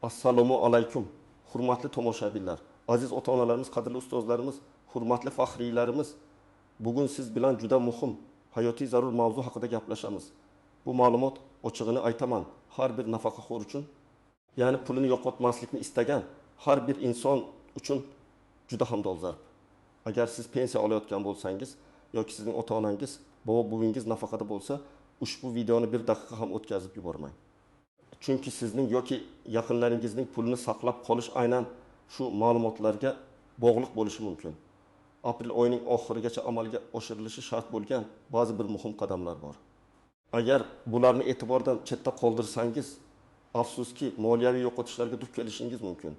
Assalomu alaykum, hurmatli tomoshabinlar, aziz ota-onalarimiz, qadrli ustozlarimiz, hurmatli faxriylarimiz. Bugun siz bilan juda muhim, hayotiy zarur mavzu haqida gaplashamiz. Bu ma'lumot, ochig'ini aytaman, har bir nafaqaxo'r uchun, ya'ni pulini yo'qotmaslikni istagan har bir inson uchun juda ham dolzarb. Agar siz pensiya olayotgan bo'lsangiz yoki sizning ota-onangiz, bobo-buvingiz nafaqada bo'lsa, ushbu videoni bir daqiqa ham o'tkazib yubormang. Chunki sizning yoki yaqinlaringizning pulini saqlab qolish aynan shu ma'lumotlarga bog'liq bo'lishi mumkin. Aprel oyining oxirigacha amalga oshirilishi shart bo'lgan ba'zi bir muhim qadamlar bor. Agar bularni e'tibordan chetda qoldirsangiz, afsuski moliyaviy yo'qotishlarga duch kelishingiz mumkin.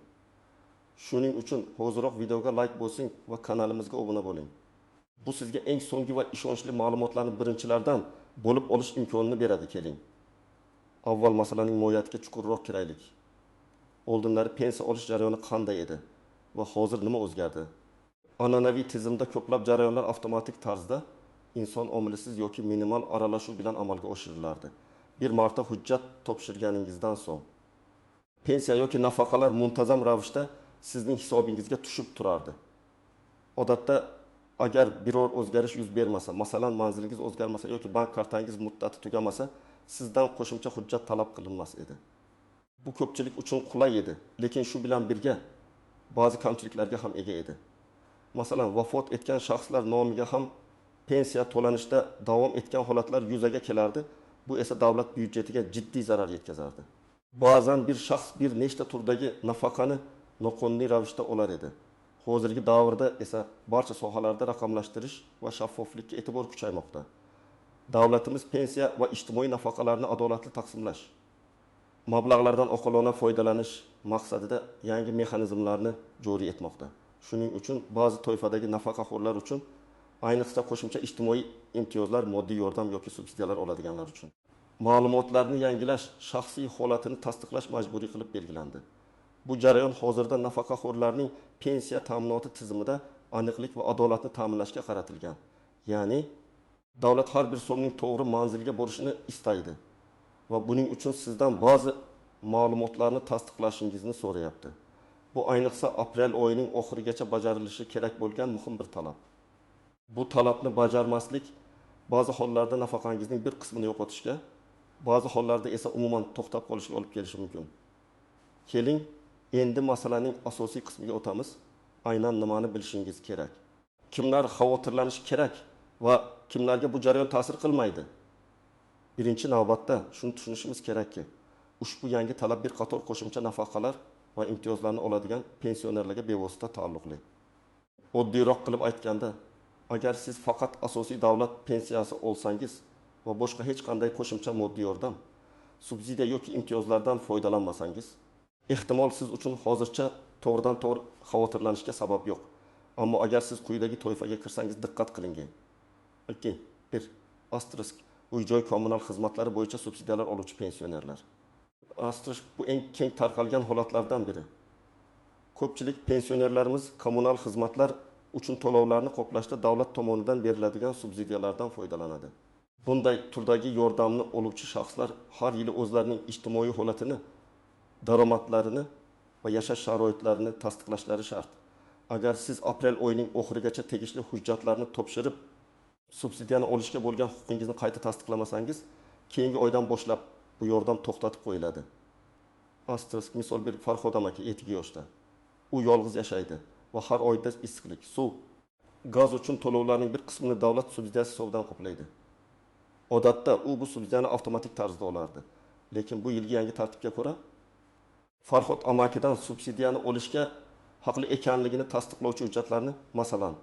Shuning uchun hoziroq videoga like bosing va kanalimizga obuna bo'ling. Bu sizga eng so'nggi va ishonchli ma'lumotlarni birinchilardan bo'lib olish imkonini beradi. Keling, avval masalaning mohiyatiga chuqurroq kiraylik. Oldinlari pensiya olish jarayoni qanday edi va hozir nima o'zgardi? An'anaviy tizimda ko'plab jarayonlar avtomatik tarzda, inson omilisiz yoki minimal aralashuv bilan amalga oshirilardi. Bir marta hujjat topshirganingizdan so'ng pensiya yoki nafaqalar muntazam ravishda sizning hisobingizga tushib turardi. Odatda agar biror o'zgarish yuz bermasa, masalan manzilingiz o'zgarmasa yoki bank kartangiz muddati tugamasa, sizdan qo'shimcha hujjat talab qilinmas edi. Bu ko'pchilik uchun qulay edi, lekin shu bilan birga ba'zi kamchiliklarga ham ega edi. Masalan, vafot etgan shaxslar nomiga ham pensiya to'lanishda davom etgan holatlar yuzaga kelardi. Bu esa davlat byudjetiga jiddiy zarar yetkazardi. Ba'zan bir shaxs bir nechta turdagi nafaqani noqonuniy ravishda olar edi. Hozirgi davrda esa barcha sohalarda raqamlashtirish va shaffoflikka e'tibor kuchaymoqda. Davlatimiz pensiya va ijtimoiy nafaqalarni adolatli taqsimlash, mablag'lardan oqilona foydalanish maqsadida yangi mexanizmlarni joriy etmoqda. Shuning uchun ba'zi toifadagi nafaqaxo'rlar uchun, ayniqsa qo'shimcha ijtimoiy imtiyozlar, moddiy yordam yoki subsidiyalar oladiganlar uchun ma'lumotlarni yangilash, shaxsiy holatini tasdiqlash majburiy qilib belgilandi. Bu jarayon hozirda nafaqaxo'rlarning pensiya ta'minoti tizimida aniqlik va adolatni ta'minlashga qaratilgan. Ya'ni davlat har bir so'mning to'g'ri manzilga borishini istaydi va buning uchun sizdan ba'zi ma'lumotlarni tasdiqlashingizni so'rayapti. Bu ayniqsa aprel oyining oxirigacha bajarilishi kerak bo'lgan muhim bir talab. Bu talabni bajarmaslik ba'zi hollarda nafaqangizning bir qismini yo'qotishga, ba'zi hollarda esa umuman to'xtab qolishga olib kelishi mumkin. Keling, endi masalaning asosiy qismiga o'tamiz. Aynan nimani bilishingiz kerak? Kimlar xavotirlanishi kerak va kimlarga bu jarayon ta'sir qilmaydi? Birinchi navbatda shuni tushunishimiz kerakki, ushbu yangi talab bir qator qo'shimcha nafaqalar va imtiyozlarni oladigan pensionerlarga bevosita taalluqli. Oddiyroq qilib aytganda, agar siz faqat asosiy davlat pensiyasi olsangiz va boshqa hech qanday qo'shimcha moddiy yordam, subsidiya yoki imtiyozlardan foydalanmasangiz, ehtimol siz uchun hozircha to'g'ridan to'g'ri xavotirlanishga sabab yo'q. Ammo agar siz quyidagi toifaga kirsangiz diqqat qiling. 2. 1. Asterisk uy-joy kommunal xizmatlari bo'yicha subsidiyalar oluvchi pensionerlar. Asterisk bu eng keng tarqalgan holatlardan biri. Ko'pchilik pensionerlarimiz kommunal xizmatlar uchun to'lovlarni qoplashda davlat tomonidan beriladigan subsidiyalardan foydalanadi. Bunday turdagi yordamni oluvchi shaxslar har yili o'zlarining ijtimoiy holatini, daromadlarini va yashash sharoitlarini tasdiqlashlari shart. Agar siz aprel oyining oxirigacha tegishli hujjatlarni topshirib, subsidiyani olishga bo'lgan huquqingizni qayta tasdiqlamasangiz, keyingi oydan boshlab bu yordam to'xtatib qo'yiladi. Asterisk misol bir Farhod aka 7 yoshda. U yolg'iz yashaydi va har oyda issiqlik, suv, gaz uchun to'lovlarning bir qismini davlat subsidiyasi hisobidan qoplaydi. Odatda u bu subsidiyani avtomatik tarzda olardi. Lekin bu yilgi yangi tartibga ko'ra Farhod amakidan subsidiyani olishga haqli ekanligini tasdiqlovchi hujjatlarni, masalan,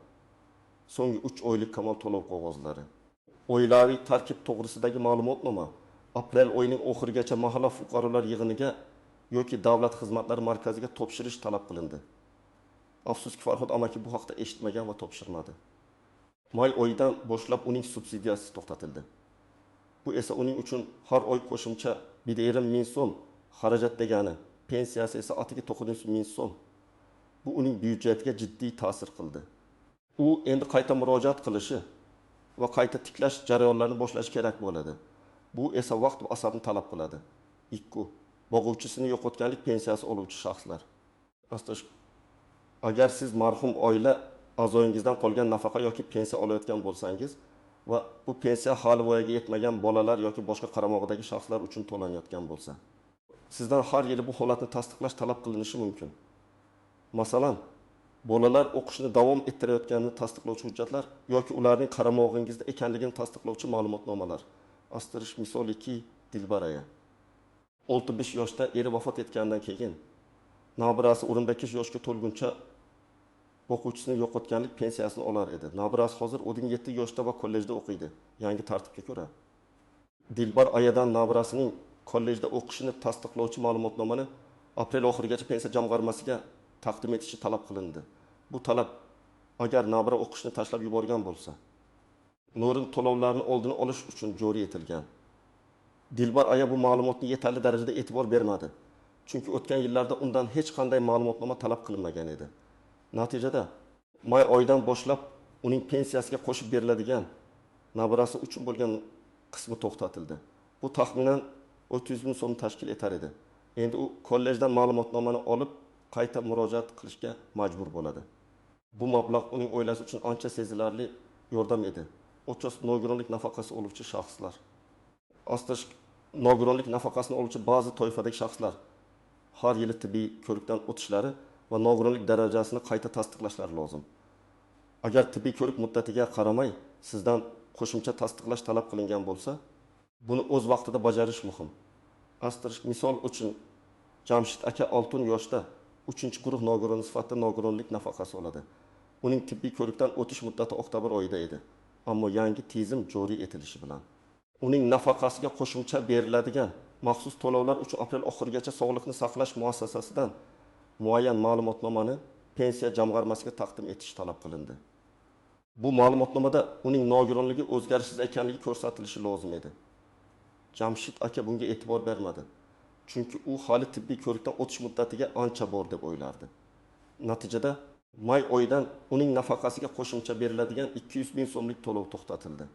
so'nggi 3 oylik kamol to'lov qog'ozlari, oilaviy tarkib to'g'risidagi ma'lumotnoma aprel oyining oxirigacha mahalla fuqarolar yig'iniga yoki davlat xizmatlari markaziga topshirish talab qilindi. Afsuski Farhod amaki bu haqda eshitmagan va topshirmadi. May oyidan boshlab uning subsidiyasi to'xtatildi. Bu esa uning uchun har oy qo'shimcha 1,5 ming so'm xarajat degani, pensiyasi esa atigi 9 ming so'm. Bu uning byudjetiga jiddiy ta'sir qildi. U endi qayta murojaat qilishi va qayta tiklash jarayonlarini boshlashi kerak bo'ladi. Bu esa vaqt va asabni talab qiladi. 2. Boquvchisini yo'qotganlik pensiyasi oluvchi shaxslar. Agar siz marhum oila a'zoyingizdan qolgan nafaqa yoki pensiya olayotgan bo'lsangiz va bu pensiya hali voyaga yetmagan bolalar yoki boshqa qaramog'idagi shaxslar uchun to'lanayotgan bo'lsa, sizdan har yili bu holatni tasdiqlash talab qilinishi mumkin. Masalan, bolalar o'qishni davom ettirayotganini tasdiqlovchi hujjatlar yoki ularning qaramog'ingizda ekanligini tasdiqlovchi ma'lumotnomalar. Asterisk misoliki Dilbar aya. 65 yoshda eri vafot etgandan keyin nabirasi 15 yoshga to'lguncha o'quvchisini yo'qotganlik pensiyasini olar edi. Nabirasi hozir 17 yoshda va kollejda o'qiydi. Yangi tartibga ko'ra, Dilbar ayadan nabirasining kollejda o'qishini tasdiqlovchi ma'lumotnomani aprel oxirigacha pensiya jamg'armasiga taqdim etishi talab qilindi. Bu talab agar nabira o'qishni tashlab yuborgan bo'lsa, noo'rin to'lovlarni oldini olish uchun joriy etilgan. Dilbar aya bu ma'lumotni yetarli darajada e'tibor bermadi. Chunki o'tgan yillarda undan hech qanday ma'lumotnoma talab qilinmagan edi. Natijada may oyidan boshlab uning pensiyasiga qo'shib beriladigan nabirasi uchun bo'lgan qismi to'xtatildi. Bu taxminan 30 ming so'm tashkil etar edi. Endi u kollejdan ma'lumotnomani olib qayta murojaat qilishga majbur bo'ladi. Bu mablag' uning oilasi uchun ancha sezilarli yordam edi. O'chos nogironlik nafaqasi oluvchi shaxslar. Asterisk nogironlik nafaqasini oluvchi ba'zi toifadagi shaxslar har yili tibbiy ko'rikdan o'tishlari va nogironlik darajasini qayta tasdiqlashlari lozim. Agar tibbiy ko'rik muddatiga qaramay sizdan qo'shimcha tasdiqlash talab qilingan bo'lsa, buni o'z vaqtida bajarish muhim. Asterisk misol uchun Jamshid aka 6 yoshda 3-guruh nogironi sifatida nogironlik nafaqasi oladi. Uning tibbiy ko'rikdan o'tish muddati oktyabr oyida edi. Ammo yangi tizim joriy etilishi bilan uning nafaqasiga qo'shimcha beriladigan maxsus to'lovlar uchun aprel oxirigacha sog'liqni saqlash muassasasidan muayyan ma'lumotnomani pensiya jamg'armasiga taqdim etish talab qilindi. Bu ma'lumotnomada uning nogironligi o'zgarishsiz ekanligi ko'rsatilishi lozim edi. Jamshid aka bunga e'tibor bermadi. Chunki u hali tibbiy ko'rikdan o'tish muddatiga ancha bor deb o'ylardi. Natijada may oyidan uning nafaqasiga qo'shimcha beriladigan 200 ming so'mlik to'lov to'xtatildi.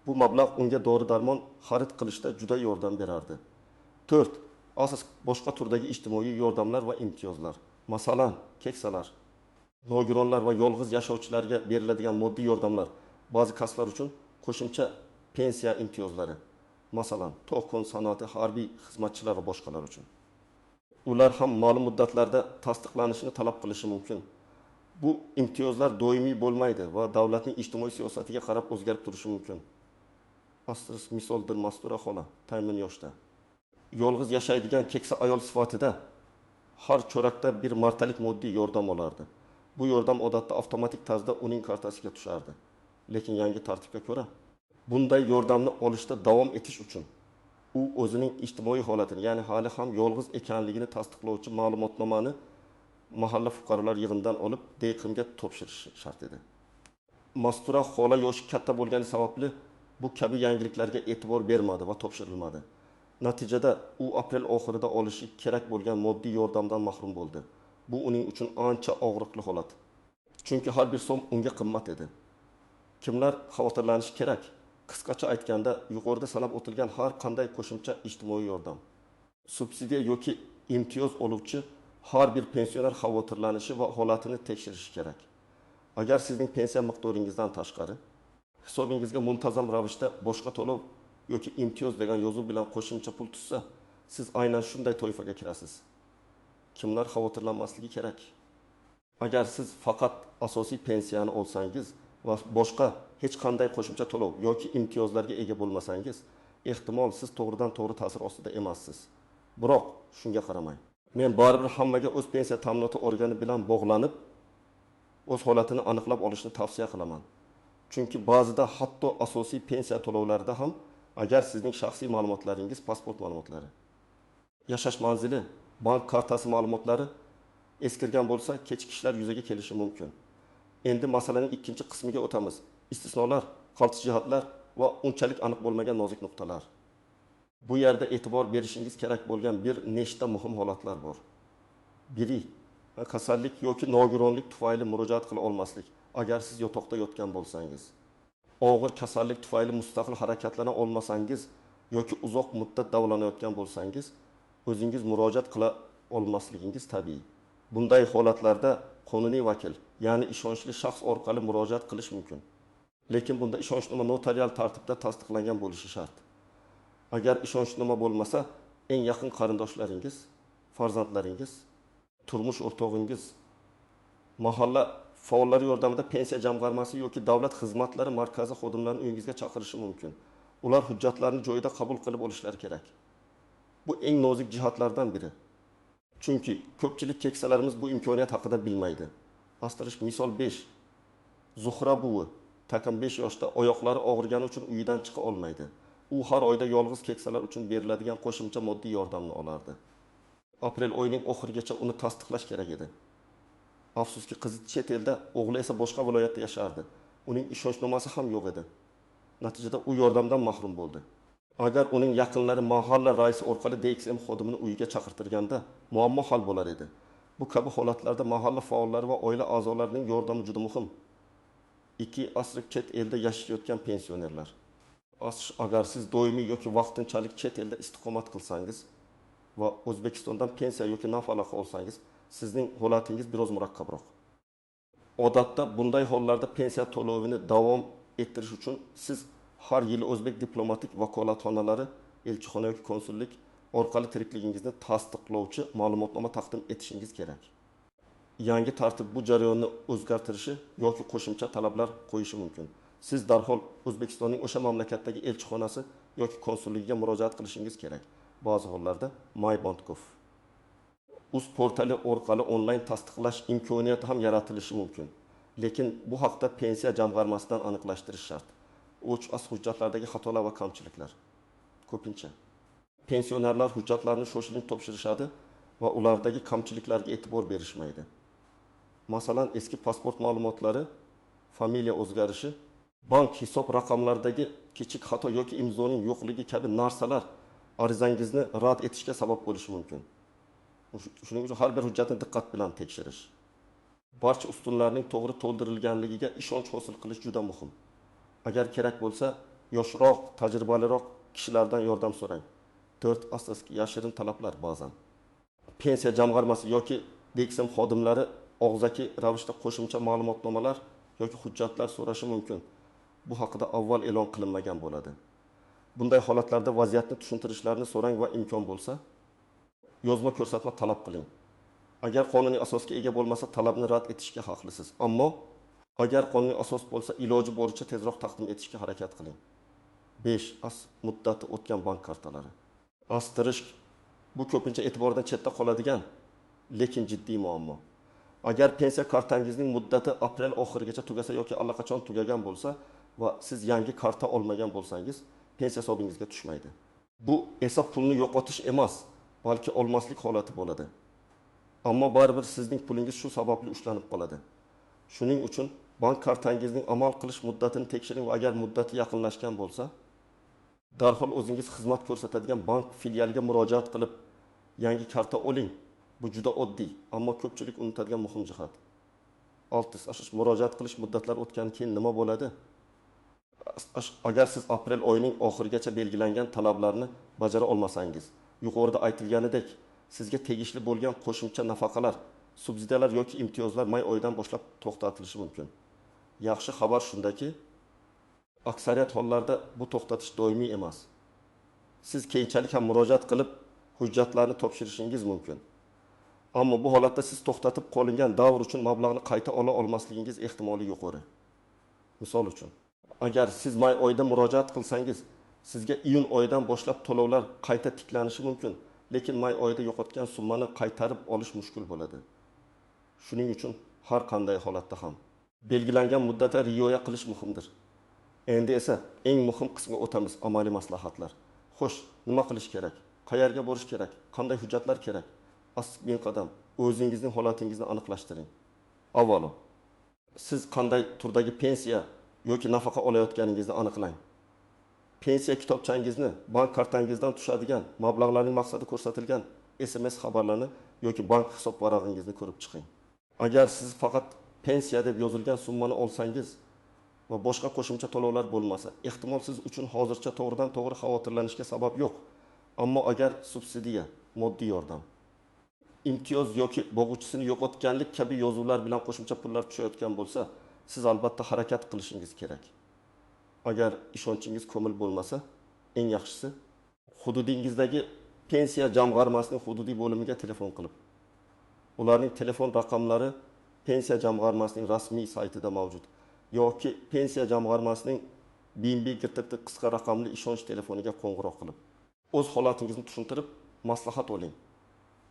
Bu mablag' unga dori-darmon xarid qilishda juda yordam berardi. 4. Asos boshqa turdagi ijtimoiy yordamlar va imtiyozlar. Masalan, keksalar, nogironlar va yolg'iz yashovchilarga beriladigan moddiy yordamlar, ba'zi kasblar uchun qo'shimcha pensiya imtiyozlari. Masalan, to'q-kon sanoati, harbiy xizmatchilar va boshqalar uchun. Ular ham ma'lum muddatlarda tasdiqlanishini talab qilishi mumkin. Bu imtiyozlar doimiy bo'lmaydi va davlatning ijtimoiy siyosatiga qarab o'zgarib turishi mumkin. Asterisk misoldir Mastura xola, taymin yoshda. Yolg'iz yashaydigan keksa ayol sifatida har chorakda bir martalik moddiy yordam olardi. Bu yordam odatda avtomatik tarzda uning kartasiga tushardi. Lekin yangi tartibga ko'ra, bunday yordamni olishda davom etish uchun u o'zining ijtimoiy holatini, ya'ni hali ham yolg'iz ekanligini tasdiqlovchi ma'lumotnomani mahalla fuqarolar yig'inidan olib DQMga topshirishi shart edi. Mastura xola yoshi katta bo'lgani sababli bu kabi yangiliklarga e'tibor bermadi va topshirilmadi. Natijada u aprel oxirida olishi kerak bo'lgan moddiy yordamdan mahrum bo'ldi. Bu uning uchun ancha og'riqli holat. Chunki har bir so'm unga qimmat edi. Kimlar xavotirlanishi kerak? Qisqacha aytganda, yuqorida sanab o'tilgan har qanday qo'shimcha ijtimoiy yordam, subsidiya yoki imtiyoz oluvchi har bir pensioner xavotirlanishi va holatini tekshirishi kerak. Agar sizning pensiya miqdoringizdan tashqari hisobingizga muntazam ravishda boshqa to'lov yoki imtiyoz degan yozuv bilan qo'shimcha pul tushsa, siz aynan shunday toifaga kirasiz. Kimlar xavotirlanmasligi kerak? Agar siz faqat asosiy pensiyani olsangiz va boshqa hech qanday qo'shimcha to'lov yoki imtiyozlarga ega bo'lmasangiz, ehtimol siz to'g'ridan-to'g'ri ta'sir ostida emassiz. Biroq shunga qaramay, men baribir hammaga o'z pensiya ta'minoti organi bilan bog'lanib, o'z holatini aniqlab olishni tavsiya qilaman. Chunki ba'zida hatto asosiy pensiya to'lovlarida ham agar sizning shaxsiy ma'lumotlaringiz, pasport ma'lumotlari, yashash manzili, bank kartasi ma'lumotlari eskirgan bo'lsa, kechikishlar yuzaga kelishi mumkin. Endi masalaning ikkinchi qismiga o'tamiz. Istisnolar, qaltis jihatlar va unchalik aniq bo'lmagan nozik nuqtalar. Bu yerda e'tibor berishingiz kerak bo'lgan bir nechta muhim holatlar bor. Biri, kasallik yoki nogironlik tufayli murojaat qila olmaslik. Agar siz yotoqda yotgan bo'lsangiz, og'ir kasallik tufayli mustaqil harakatlana olmasangiz yoki uzoq muddat davolanayotgan bo'lsangiz, o'zingiz murojaat qila olmasligingiz tabiiy. Bunday holatlarda qonuniy vakil, ya'ni ishonchli shaxs orqali murojaat qilish mumkin. Lekin bunda ishonchnoma notarial tartibda tasdiqlangan bo'lishi shart. Agar ishonchnoma bo'lmasa, eng yaqin qarindoshlaringiz, farzandlaringiz, turmush o'rtog'ingiz, mahalla faollari yordamida pensiya jamg'armasi yoki davlat xizmatlari markazi xodimlarini uyingizga chaqirishi mumkin. Ular hujjatlarni joyida qabul qilib olishlari kerak. Bu eng nozik jihatlardan biri. Chunki ko'pchilik keksalarimiz bu imkoniyat haqida bilmaydi. Asterisk misol 5. Zuhra buvi takam 5 yoshda oyoqlari og'rigani uchun uyidan chiqa olmaydi. U har oyda yolg'iz keksalar uchun beriladigan qo'shimcha moddiy yordamni olardi. Aprel oyining oxirigacha uni tasdiqlash kerak edi. Afsuski, qizi chet elda, o'g'li esa boshqa viloyatda yashardi. Uning ishonchnomasi ham yo'q edi. Natijada u yordamdan mahrum bo'ldi. Agar uning yaqinlari mahalla raisi orqali DXM xodimini uyiga chaqirtirganda muammo hal bo'lar edi. Bu kabi holatlarda mahalla faollari va oila a'zolarining yordami juda muhim. 2 asr chet elda yashayotgan pensionerlar. Agar siz doimiy yoki vaqtinchalik chet elda istiqomat qilsangiz va O'zbekistondan pensiya yoki nafaqa olsangiz, sizning holatingiz biroz murakkabroq. Odatda bunday hollarda pensiya to'lovini davom ettirish uchun siz har yili o'zbek diplomatik vakolatxonalari, elchixona yoki konsullik orqali tirikligingizni tasdiqlovchi ma'lumotnoma taqdim etishingiz kerak. Yangi tartib bu jarayonni o'zgartirishi yoki qo'shimcha talablar qo'yishi mumkin. Siz darhol O'zbekistonning o'sha mamlakatdagi elchixonasi yoki konsulligiga murojaat qilishingiz kerak. Ba'zi hollarda MyBond.gov uz portali orqali onlayn tasdiqlash imkoniyati ham yaratilishi mumkin. Lekin bu haqda pensiya jamg'armasidan aniqlashtirish shart. 3 as hujjatlardagi xatolar va kamchiliklar. Ko'pincha pensionerlar hujjatlarni shoshilinch topshirishadi va ulardagi kamchiliklarga e'tibor berishmaydi. Masalan, eski pasport ma'lumotlari, familiya o'zgarishi, bank hisob raqamlaridagi kichik xato yoki imzoning yo'qligi kabi narsalar arizangizni rad etishga sabab bo'lishi mumkin. Shuning uchun har bir hujjatni diqqat bilan tekshirish, barcha ustunlarning to'g'ri to'ldirilganligiga ishonch hosil qilish juda muhim. Agar kerak bo'lsa, yoshroq, tajribaliroq kishilardan yordam so'rang. 4 asosli yashirin talablar ba'zan. Pensiya jamg'armasi yoki DXM xodimlari og'zaki ravishda qo'shimcha ma'lumotnomalar yoki hujjatlar so'rashi mumkin. Bu haqida avval e'lon qilinmagan bo'ladi. Bunday holatlarda vaziyatni tushuntirishlarini so'rang va imkon bo'lsa, yozma ko'rsatma talab qiling. Agar qonuniy asosga ega bo'lmasa, talabni rad etishga haqlisiz. Ammo agar qonuniy asos bo'lsa, iloji boricha tezroq taqdim etishga harakat qiling. 5 as muddati o'tgan bank kartalari. Asterisk bu ko'pincha e'tibordan chetda qoladigan, lekin jiddiy muammo. Agar pensiya kartangizning muddati aprel oxirigacha tugasa yoki allaqachon tugagan bo'lsa va siz yangi karta olmagan bo'lsangiz, pensiya hisobingizga tushmaydi. Bu esa pulni yo'qotish emas, balki olmaslik holati bo'ladi. Ammo baribir sizning pulingiz shu sababli ushlanib qoladi. Shuning uchun bank kartangizning amal qilish muddatini tekshiring va agar muddati yaqinlashgan bo'lsa, darhol o'zingiz xizmat ko'rsatadigan bank filialiga murojaat qilib, yangi karta oling. Bu juda oddiy, ammo ko'pchilik unutadigan muhim jihat. 6. Murojaat qilish muddatlari o'tgandan keyin nima bo'ladi? Agar siz aprel oyining oxirigacha belgilangan talablarni bajara olmasangiz, yuqorida aytilganidek, sizga tegishli bo'lgan qo'shimcha nafaqalar, subsidiyalar yoki imtiyozlar may oyidan boshlab to'xtatilishi mumkin. Yaxshi xabar shundaki, aksariyat hollarda bu to'xtatish doimiy emas. Siz keyinchalik ham murojaat qilib, hujjatlarni topshirishingiz mumkin. Ammo bu holatda siz to'xtatib qolingan davr uchun mablag'ni qayta ola olmasligingiz ehtimoli yuqori. Misol uchun, agar siz may oyida murojaat qilsangiz, sizga iyun oyidan boshlab to'lovlar qayta tiklanishi mumkin, lekin may oyida yo'qotgan summani qaytarib olish mushkul bo'ladi. Shuning uchun har qanday holatda ham belgilangan muddatga rioya qilish muhimdir. Endi esa eng muhim qismiga o'tamiz, amaliy maslahatlar. Xo'sh, nima qilish kerak? Qayerga borish kerak? Qanday hujjatlar kerak? Asl qadam o'zingizning holatingizni aniqlashtiring. Avvalo, siz qanday turdagi pensiya yoki nafaqa olayotganingizni aniqlang. Pensiya kitobchangizni, bank kartangizdan tushadigan mablag'larning maqsadi ko'rsatilgan SMS xabarlarni yoki bank hisob varag'ingizni ko'rib chiqing. Agar siz faqat pensiya deb yozilgan summani olsangiz va boshqa qo'shimcha to'lovlar bo'lmasa, ehtimol siz uchun hozircha to'g'ridan to'g'ri xavotirlanishga sabab yo'q. Ammo agar subsidiya, Moddiy yordam. Imtiyoz yoki bo'g'uvchisini yo'qotganlik kabi yozuvlar bilan qo'shimcha pullar tushayotgan bo'lsa, siz albatta harakat qilishingiz kerak. Agar ishonchingiz komil bo'lmasa, eng yaxshisi hududingizdagi pensiya jamg'armasining hududiy bo'limiga telefon qilib, ularning telefon raqamlari pensiya jamg'armasining rasmiy saytida mavjud yoki pensiya jamg'armasining BNB GTT qisqa raqamli ishonch telefoniga qo'ng'iroq qilib, o'z holatingizni tushuntirib, maslahat oling.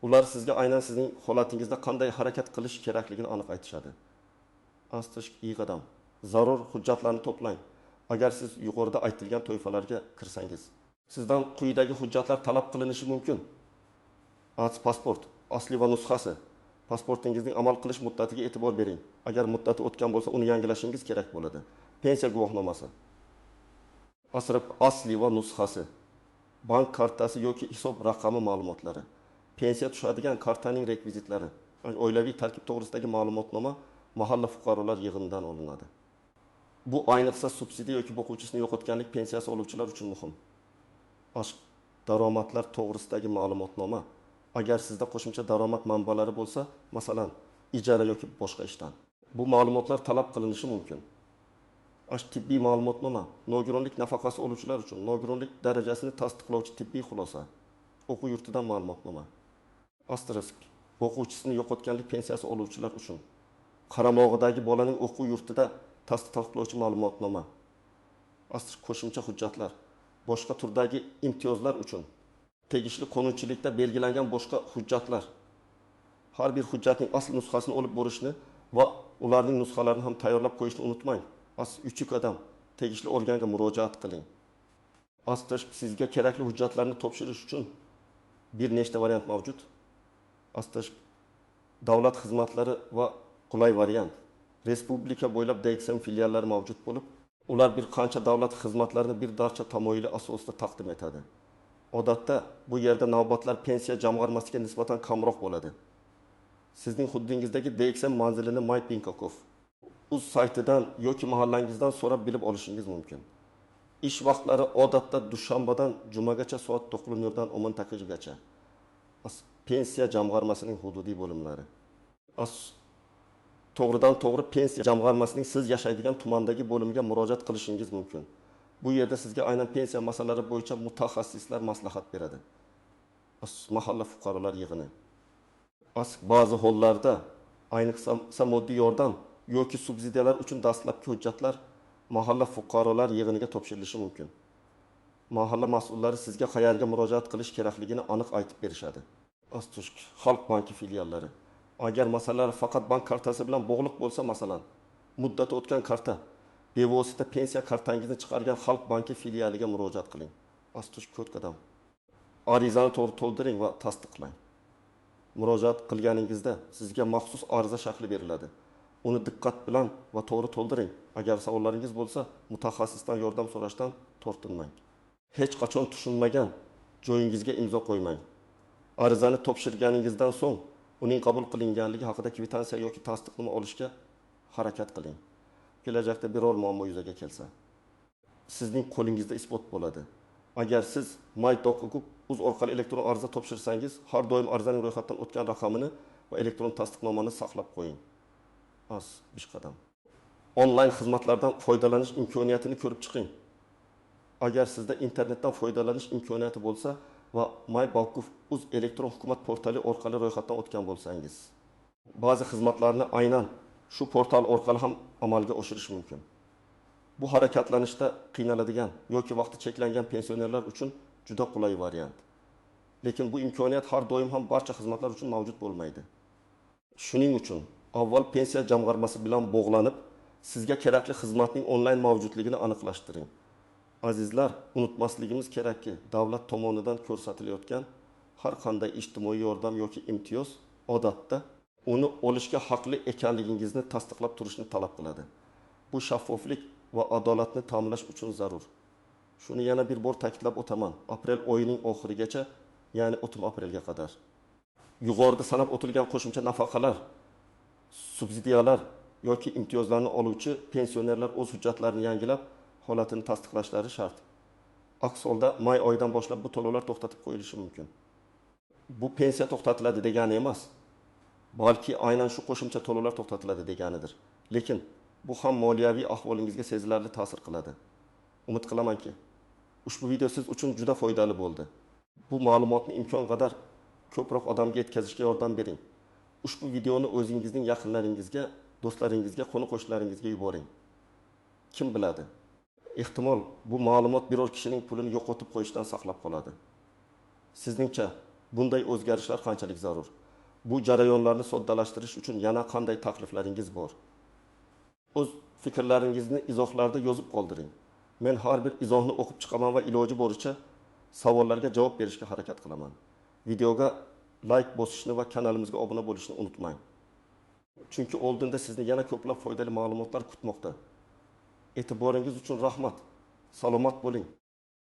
Ular sizga aynan sizning holatingizda qanday harakat qilish kerakligini aniq aytishadi. Asterisk i qadam. Zarur hujjatlarni to'plang. Agar siz yuqorida aytilgan toifalarga kirsangiz, sizdan quyidagi hujjatlar talab qilinishi mumkin. Pasport, asli va nusxasi. Pasportingizning amal qilish muddatiga e'tibor bering. Agar muddati o'tgan bo'lsa, uni yangilashingiz kerak bo'ladi. Pensiya guvohnomasi. Asli va nusxasi. Bank kartasi yoki hisob raqami ma'lumotlari. Pensiya tushadigan kartaning rekvizitlari. Oilaviy tarkib to'g'risidagi ma'lumotnoma mahalla fuqarolar yig'inidan olinadi. Bu ayniqsa subsidiya yoki boquvchisini yo'qotganlik pensiyasi oluvchilar uchun muhim. Daromadlar to'g'risidagi ma'lumotnoma. Agar sizda qo'shimcha daromad manbalari bo'lsa, masalan, ijara yoki boshqa ishdan, bu ma'lumotlar talab qilinishi mumkin. Tibbiy ma'lumotnoma, nogironlik nafaqasi oluvchilar uchun nogironlik darajasini tasdiqlovchi tibbiy xulosa, o'quv yurtidan ma'lumotnoma. Asterisk, o'quvchisini yo'qotganlik pensiyasi oluvchilar uchun qaramog'idagi bolaning o'quv yurtida tasdiqlovchi ma'lumotnoma. Asterisk, qo'shimcha hujjatlar, boshqa turdagi imtiyozlar uchun tegishli qonunchilikda belgilangan boshqa hujjatlar. Har bir hujjatning asl nusxasini olib borishni va ularning nusxalarini ham tayyorlab qo'yishni unutmang. Uch qadam, tegishli organga murojaat qiling. Asterisk, sizga kerakli hujjatlarni topshirish uchun bir nechta variant mavjud. Asterisk, davlat xizmatlari va qulay variant. Respublika bo'ylab DXM filiallari mavjud bo'lib, ular bir qancha davlat xizmatlarini bir darcha tamoyili asosida taqdim etadi. Odatda bu yerda navbatlar pensiya jamg'armasiga nisbatan kamroq bo'ladi. Sizning hududingizdagi DXM manzilini myPinkakov uz saytidan yoki mahallangizdan so'rab bilib olishingiz mumkin. Ish vaqtlari odatda dushanbadan jumagacha soat 9:00 dan 10:00 gacha. Pensiya jamg'armasining hududiy bo'limlari. To'g'ridan to'g'ri pensiya jamg'armasining siz yashaydigan tumandagi bo'limiga murojaat qilishingiz mumkin. Bu yerda sizga aynan pensiya masalalari bo'yicha mutaxassislar maslahat beradi. Mahalla fuqarolar yig'ini. Ba'zi hollarda, ayniqsa moddiy yordam yoki subsidiyalar uchun dastlabki hujjatlar mahalla fuqarolar yig'iniga topshirilishi mumkin. Mahalla mas'ullari sizga qayerga murojaat qilish kerakligini aniq aytib berishadi. Xalq banki filiallari. Agar masalalar faqat bank kartasi bilan bog'liq bo'lsa, masalan, muddati o'tgan karta, bevosita pensiya kartangizni chiqargan Xalq banki filialiga murojaat qiling. To'rt qadam. Arizani to'g'ri to'ldiring va tasdiqlang. Murojaat qilganingizda sizga maxsus ariza shakli beriladi. Uni diqqat bilan va to'g'ri to'ldiring. Agar savollaringiz bo'lsa, mutaxassisdan yordam so'rashdan tortinmang. Hech qachon tushunmagan joyingizga imzo qo'ymang. Arizani topshirganingizdan so'ng uning qabul qilinganligi haqida kvitansiya yoki tasdiqnoma olishga harakat qiling. Kelajakda biror muammo yuzaga kelsa, sizning qo'lingizda isbot bo'ladi. Agar siz my.gov.uz orqali elektron ariza topshirsangiz, har doim arizaning ro'yxatdan o'tgan raqamini va elektron tasdiqnomani saqlab qo'ying. 5 qadam. Onlayn xizmatlardan foydalanish imkoniyatini ko'rib chiqing. Agar sizda internetdan foydalanish imkoniyati bo'lsa va my.gov.uz elektron hukumat portali orqali ro'yxatdan o'tgan bo'lsangiz, ba'zi xizmatlarni aynan shu portal orqali ham amalga oshirish mumkin. Bu harakatlanishda qiynaladigan yoki vaqti cheklangan pensionerlar uchun juda qulay variant. Lekin bu imkoniyat har doim ham barcha xizmatlar uchun mavjud bo'lmaydi. Shuning uchun avval pensiya jamg'armasi bilan bog'lanib, sizga kerakli xizmatning onlayn mavjudligini aniqlashtiring. Azizlar, unutmasligimiz kerakki, davlat tomonidan ko'rsatilayotgan har qanday ijtimoiy yordam yoki imtiyoz odatda uni olishga haqli ekanligingizni tasdiqlab turishni talab qiladi. Bu shaffoflik va adolatni ta'minlash uchun zarur. Shuni yana bir bor ta'kidlab o'taman. Aprel oyining oxirigacha, ya'ni 30 aprelga qadar yuqorida sanab o'tilgan qo'shimcha nafaqalar, subsidiyalar yoki imtiyozlarni oluvchi pensionerlar o'z hujjatlarini yangilab, holatini tasdiqlashlari shart. Aks holda may oyidan boshlab bu to'lovlar to'xtatib qo'yilishi mumkin. Bu pensiya to'xtatiladi degani emas, balki aynan shu qo'shimcha to'lovlar to'xtatiladi deganidir. Lekin bu ham moliyaviy ahvolingizga sezilarli ta'sir qiladi. Umid qilamanki, ushbu video siz uchun juda foydali bo'ldi. Bu ma'lumotni imkon qadar ko'proq odamga yetkazishga yordam bering. Ushbu videoni o'zingizning yaqinlaringizga, do'stlaringizga, qo'ni-qo'shnilaringizga yuboring. Kim biladi? Ehtimol bu ma'lumot biror kishining pulini yo'qotib qo'yishdan saqlab qoladi. Sizningcha bunday o'zgarishlar qanchalik zarur? Bu jarayonlarni soddalashtirish uchun yana qanday takliflaringiz bor? O'z fikrlaringizni izohlarda yozib qoldiring. Men har bir izohni o'qib chiqaman va iloji boricha savollarga javob berishga harakat qilaman. Videoga like bosishni va kanalimizga obuna bo'lishni unutmang. Chunki oldinda sizni yana ko'plab foydali ma'lumotlar kutmoqda. E'tiboringiz uchun rahmat. Salomat bo'ling.